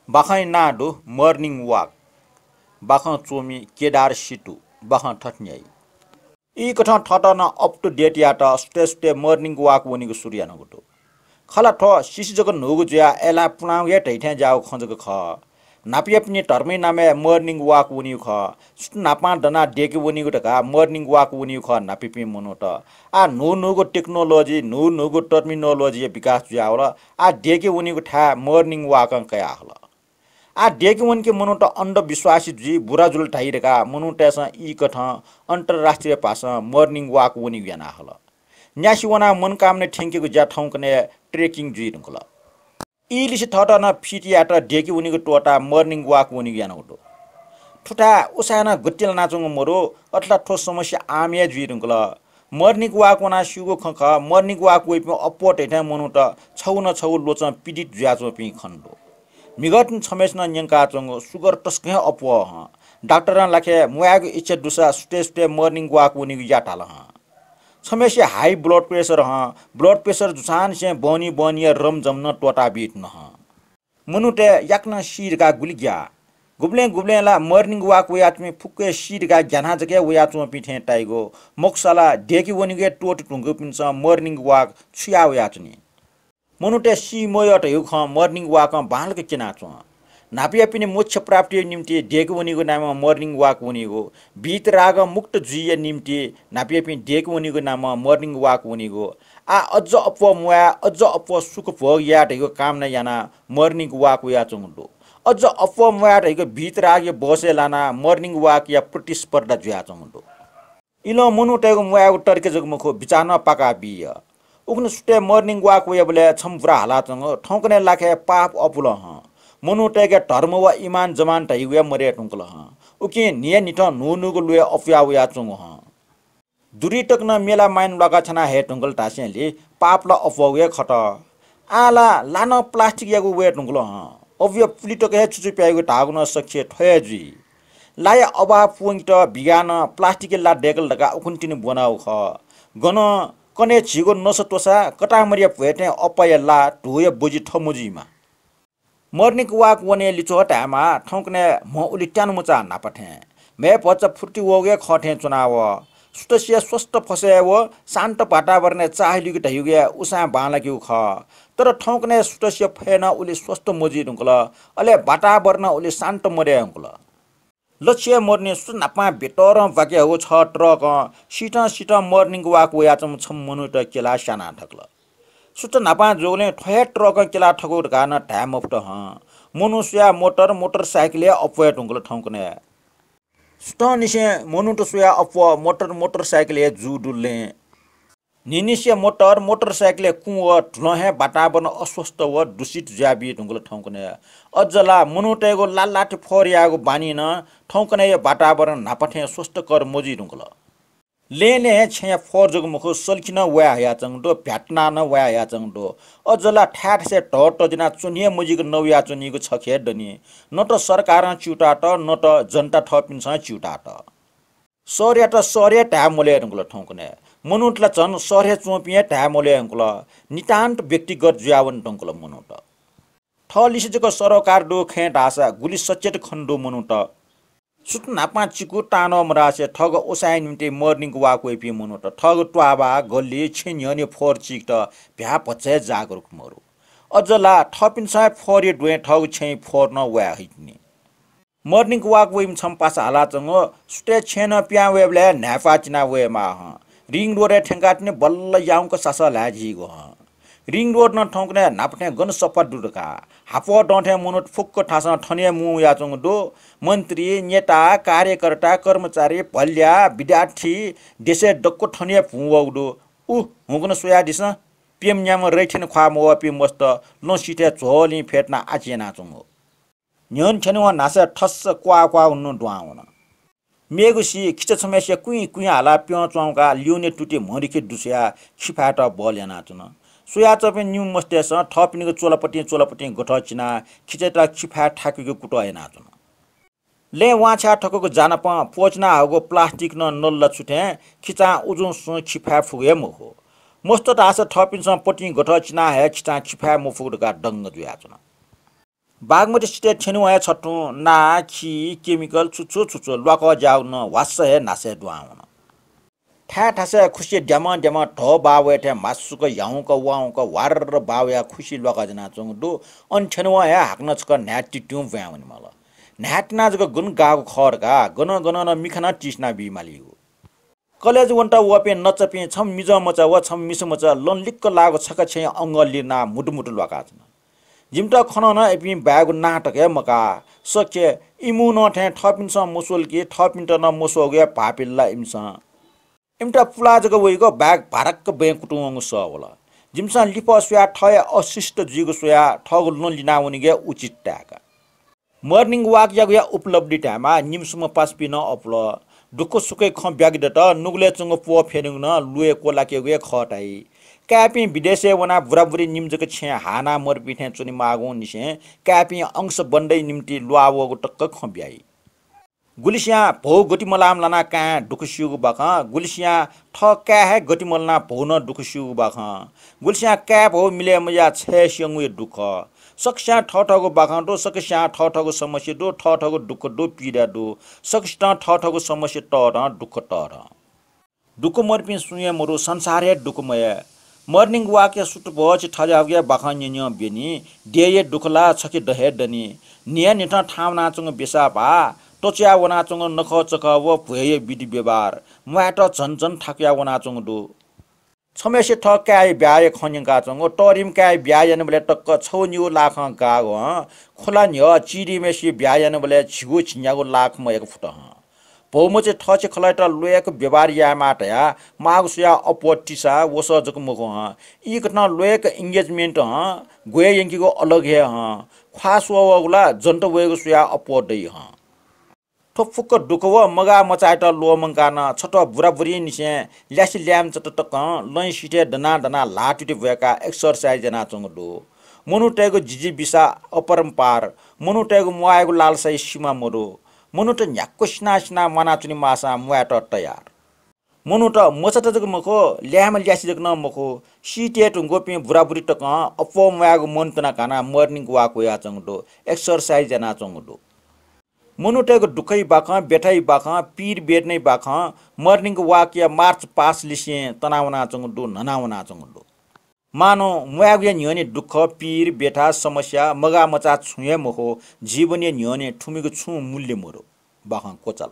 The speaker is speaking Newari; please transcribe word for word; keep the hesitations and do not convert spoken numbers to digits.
बाखंया नां दु Morning Walk। बाखं च्वमि केदार सितु। बाखं थथे न्ह्याइ। ई कथं थःत नं up to date यायेत सुथय् सुथय् morning walk वनीगु सुरु यानागु दु। खला थ्व सिसि जक न्हूगु जुयाः अय्‌लाः पुलांगु हे धइथें ज्याःगु खँ जक खः। न्हापायापिनि धर्मया नामय् morning walk वनीगु खः। सुथ न्हापां दनाः देके वनीगु धकाः morning walk वनीगु खः न्हापायापिं मनूत। आः न्हू न्हूगु technology, न्हू न्हूगु terminology या विकास जुयावल। आः देके वनीगु थाय् morning walk नं कयाहल। आः देके वनीके मनूत अन्धविश्वासी जुइ, बुरा जुल धाइ धकाः मनूतय्‌सं ई कथं अन्तर्राष्ट्रिय भाषां morning walk वनीगु यानाहल। न्यासि वनाः मनोकामना थ्यंकेगु ज्या थौंकन्हय् trekking जुइ धुंकल। ई लिसे थःत नं fit यायेत देके वनीगु त्वःताः morning walk वनीगु यानागु दु। थुथाय् उसाँय् नं गति लानाच्वंगु मरु, अथे ला थ्व समस्या आम हे जुइ धुंकल। Morning walk वनाः स्यूगु खँ खः, morning walk वइपिं अप्वः धइथें मनूत छगू न छगू ल्वचं पीडित जुयाच्वंपिं खने दु। म्हिगःतिनि छम्हय्‌सिनं न्यंकाच्वंगु sugar तसकं हे अप्वः हं। डाक्टरं लाखे म्वायेगु इच्छा दुसा सुथय् सुथय् morning walk वनीगु या धाल हं। छम्हय्‌सिया high blood pressure हं, blood pressure जुसांनिसें बहनी बहनीया रमझम नं त्वःताबी धुन हं। मनूतय् याकनं सी धकाः गुलि ग्याः। गुबलें गुबलें ला morning walk वयाच्वंपिं फुक्क हे सी धकाः ग्यानाः जक हे वयाच्वंपिं थें ताइगु, मखुसा ला देके वनीगु हे त्वःते धुंकूपिन्सं morning walk छु याः वयाच्वनी। मनूतय् सी मवय् धइगु खँ morning walk ं बांलाक क्यनाच्वं। न्हापायापिनि मोक्ष प्राप्तिया निंतिं देके वनीगु नामं morning walk वनीगु, वीतरागं मुक्त जुइया निंतिं न्हापायापिं देके वनीगु नामं morning walk वनीगु, आः अझ अप्वः म्वाये, अझ अप्वः सुख भोग याये धइगु कामना यानाः morning walk वयाच्वंगु दु। अझ अप्वः म्वाये धइगु वीतरागया बसय् लानाः morning walk या प्रतिस्पर्धा जुयाच्वंगु दु। इलं मनूतय्‌गु म्वायेगु तरिका जक मखु, बिचाः नं पाकाबी। उखुन्हु सुथय् morning walk वयाबलय् छम्ह बुरा हालाच्वंगु, थौंकन्हय् लाखे पाप अपुल हं। मनूतय्‌के धर्म व ईमान जमान धइगु हे मदये धुंकल हं। उकिं न्हियान्हिथं न्हू न्हूगु ल्वय् अपुया वयाच्वंगु हं। दुरी तक नं मेला माइन ल्वाका छ्याना हये धुंकल धासेंलि पाप ला अप्वःगु हे खत। आः ला ला नं plastic यागु वये धुंकल हं। अबुया पुलि तक हे छुचु प्याइगु धाःगु नं सख्य थ्व हे जुइ। लाया अभाव पूवंकेत बिगानं plastic या ला दय्‌कल धकाः उखुन्हु तिनि ब्वनागु खः। गनं कन्हय् झीगु नसा त्वःसा कतामरिया भ्वय् थें अप्पाया ला धूया बजि थः मजुइमा। Morning walk वने लिच्वः धायेमाः, थौंकन्हय् म्ह उलि त्यानुमचा न्हापा थें। म्हय् भचा फुर्ति वःगु हे खः थें च्वनावः। सुथसिया स्वस्थ फसय् व शान्त वातावरणय् चाःहिलुइके धइगु हे उसाँय् बांलाकेगु खः। तर थौंकन्हय् सुथसिया फय् नं उलि स्वस्थ मजुइ धुंकल, अले वातावरण नं उलि शान्त मदये धुंकल। लच्छि हे मदुनि, सुथ न्हापां बेतरं ब्वाके हःगु छगः ट्रकं सिथं सिथं morning walk वयाच्वंम्ह छम्ह मनूयात क्यलाः स्याना थकल। सुथ न्हापां जूगुलिं थ्व हे ट्रकं क्यला थकूगु धकाः नं धाये मफुत हं। मनू स्वयाः मोटर, मोटरसाइकल हे अप्वये धुंकल थौंकन्हय्। सुथंनिसें मनूत स्वयाः अप्वः मोटर, मोटरसाइकल हे जू दु लँ। न्हिनिसिया मोटर, मोटरसाइकलय् कुँ व धुलं हे वातावरण अस्वस्थ व दूषित जुयाबी धुंकल थौंकन्हय्। अझ ला मनूतय्‌गु लालाथि फोहोर यायेगु बानीं नं थौंकन्हय्‌या वातावरण न्हापा थें स्वस्थकर मजुइ धुंकल। लँय् लँय् हे छेँया फोहोर जक मखु, सल्खि नं वाये हयाच्वंगु दु, भ्यातुना नं वाये हयाच्वंगु दु। अझ ला थाय् थासय् धः तज्यानाः च्वने हे मजिक नवयाच्वनीगु छखे दनि। न त सरकारं च्यूतात, न त जनता थःपिन्सं च्यूतात। शहरयात शहर हे धाये म्वले धुंकल थौंकन्हय्। मनूत ला झन शहरय् च्वंपिं हे धाये म्वले धुंकल। नितान्त व्यक्तिगत जुयावने धुंकल मनूत। थःलिसे जक सरोकार दु खँय् धाःसा गुलि सचेत खने दु मनूत। सुथ न्हापां चिकु तांन्वः मधासे थःगु उसाँय् निंतिं morning walk वइपिं मनूत थःगु त्वाःबाः, गल्ली, छेँ न्ह्यःने फोहोर चीकेत भ्याः भचा हे जागरुक मरु। अझ ला थःपिन्सं हे फोहोरया दुहां थःगु छेँय् फोहोर नं वाये हइतिनि। Morning walk वइम्ह छम्ह पासा हालाच्वंगु, सुथय् छेँनं पिहां वयेबलय् न्हाय्‌पाः चिना वयेमाः हं। रिङ रोडय् थ्यंकाः तिनि बल्ल याउँक सासः ल्हाये झीगु हं। रिङ रोड नं थौंकन्हय् न्हापा थें गन सफा दु धकाः। हापः दं थें मनूत फुक्क थासं थन हे मुं वयाच्वंगु दु। मन्त्री, नेता, कार्यकर्ता, कर्मचारी, भल्या, विद्यार्थी देशय् दक्व थन हे भुं वःगु दु। उ हुंकन स्वयादिसँ, प्यम्ह न्याम्ह रैथें ख्वाः मवःपिं मस्त लँ सिथय् झ्वलिं फ्यतुनाः आचि यानाच्वंगु। न्ह्यःने थ्यनेवं न्हासय् थस्स क्वाः क्वाः हुनु दुहां वन। मेगु सी खिचा छम्हय्‌सिया कुइँ कुइँ हालाः प्यं च्वाउँकाः ल्यूने तुति म्हरिखे दुस्वयाः खिफायेत बल यानाच्वन। स्वयाच्वंपिं निम्ह मस्तय्‌सं थःपिनिगु चोलापतिं चोलापतिं गथः चिनाः खिचायात खिफाय् थाकुइके कुतः यानाच्वन। लँय् वांछ्याः थकूगु जानपं प्वःचिना हःगु plastic नं नल्ला छु थें खिचां उजुं सुं खिफाये फुगु हे मखु। मस्त धाःसा थःपिन्सं पतिं गथः चिनाः हे खिचां खिफाये मफुगु धकाः दंग जुयाच्वन। बागमती सितय् थ्यनेवं हे छथुं ना, खी, chemical छु छु छु छु ल्वाकः ज्याःगु नं ह्वास्स हे न्हासय् दुहां वन। थाय् थासय् खुसि द्यामं द्यामं धौ बावय् थें म्हासुक ह्याउँक वाउँक ह्वार्र बावया खुसि ल्वाकः ज्यानाच्वंगु दु। अन थ्यनेवं हे हाकनं छकः न्हाय् तित्युं ब्वाँय् वनेमाल। न्हाय् तिनाः जक गन गाःगु खः धकाः गनं गनं नं मिखा नं तिसिना बीमालीगु। कलेज वनेत वःपिं नचापिं छम्ह मिजंमचा व छम्ह मिसामचा लंलिक्क लाःगु छखा छेँय् अंगः लिनाः म्हुतुम्हुतु ल्वाकाच्वन। जिमित खनं नं इपिं बाय्‌गु नां तक हे मकाः, सक्य इमू नं थें थःपिन्सं मस्वल कि थःपिन्त नं मस्वःगु हे भाःपिल ला इमिसं। इमित पुलाः जक वइगु बाय्‌क भाराक्क बँय् कुतुं वंगु सः वल। जिमिसं लिफः स्वयाः थः हे अशिष्ट जुइगु स्वयाः थःगु लं लिनावनीगु हे उचित ताय्‌का। Morning walk यागु या उपलब्धि धायेमाः निम्हसिम्ह पासापिं नं अपुल। दुःख सुखय् खँ ब्यागु दत, नुगलय् च्वंगु प्वः फ्यनेगु नं लुँय् क्वलाकेगु हे खः धाइ। काय्‌पिं विदेशय् वनाः बुराबुरी निम्ह जक छेँय् हाःनाः मदुपिं थें च्वनेमाःगुंनिसें काय्‌पिं अंश बन्डय् निम्ति ल्वाः वःगु तक खँ ब्याइ। गुलिसियां भौ गति मलाःम्ह लानाः काय् दुःख स्यूगु बाखं, गुलिसियां थः काय् हे गति मलानाः भौ नं दुःख स्यूगु बाखं, गुलिसियां काय् भौ मिलय् मजुयाः छय् स्यंगु हे दुःख। सकसियां थःथःगु बाखं दु, सकसियां थःथःगु समस्या दु, थःथःगु दुःख दु, पीडा दु। सकसितं थःथःगु समस्या तःधं, दुःख तःधं। दुःख मदुपिं सुं हे मदु, संसार हे दुःखमय। Morning walk या सुथ भ्वःछि थज्याःगु हे बाखं न्यंन्यं ब्यनि। देय्‌या दुःख ला छखे द हे दनि। न्हियान्हिथं थाहां वनाच्वंगु बेसाः भाः, तछुया वनाच्वंगु नखःचखः व भ्वय्‌या विधि व्यवहार म्वायेत झन झन थाकुया वनाच्वंगु दु। छम्हय्‌सित थः काय्‌या ब्याहा हे खँ न्यंकाच्वंगु। तःधिम्ह काय्‌या ब्याहा यानाबलय् तक्क छगू निगू लाखं गाःगु हं, खोला न्ह्यः चिधीम्हय्‌सिया ब्याहा यानाबलय् झिगू झिंन्यागू लाख मयय्‌क फुत हं। भौमचे थःछि खलःयात ल्वय्‌क व्यवहार यायेमाः धयाः माःगु स्वयाः अप्वः तिसा वसः जक मखु हं। ई कथं ल्वय्‌क engagement हं, ग्वय् यंकेगु अलग हे हं। ख्वाः स्वः वःगु ला जन्त वयेगु स्वयाः अप्वः दइ हं। थ्व फुक्क दुःख व मगाः मचायात ल्वःमंकाः नं छथः बुराबुरीनिसें ल्यासे ल्याय्‌म्हचात तकं लँय् सिथय् दनाः दनाः ल्हाः तुति ब्वय्‌काः exercise यानाच्वंगु दु। मनूतय्‌गु जिजिविसा अपरम्पार, मनूतय्‌गु म्वायेगु लालसाया सिमा मदु। मनूत न्ह्याक्व सिनाः सिनाः म्वानाच्वने माःसां म्वायेत तयार। मनूत मचात जक मखु, ल्याय्‌म्ह ल्यासे जक नं मखु, सीतय् धुंकूपिं बुराबुरी तकं अप्वः म्वायेगु मन तुनाः कानाः morning walk वयाच्वंगु दु, exercise यानाच्वंगु दु। मनूतय्‌गु दुःखया बाखं, व्यथाया बाखं, पीर वेदनाया बाखं morning walk या march past लिसें तनावनाच्वंगु दु, न्हनावनाच्वंगु दु। मानौं म्वायेगुया न्ह्यःने दुःख, पीर, व्यथा, समस्या, मगाः मचाः छुं हे मखु, जीवनया न्ह्यःने थुमिगु छुं मूल्य मदु। बाखं क्वचाल।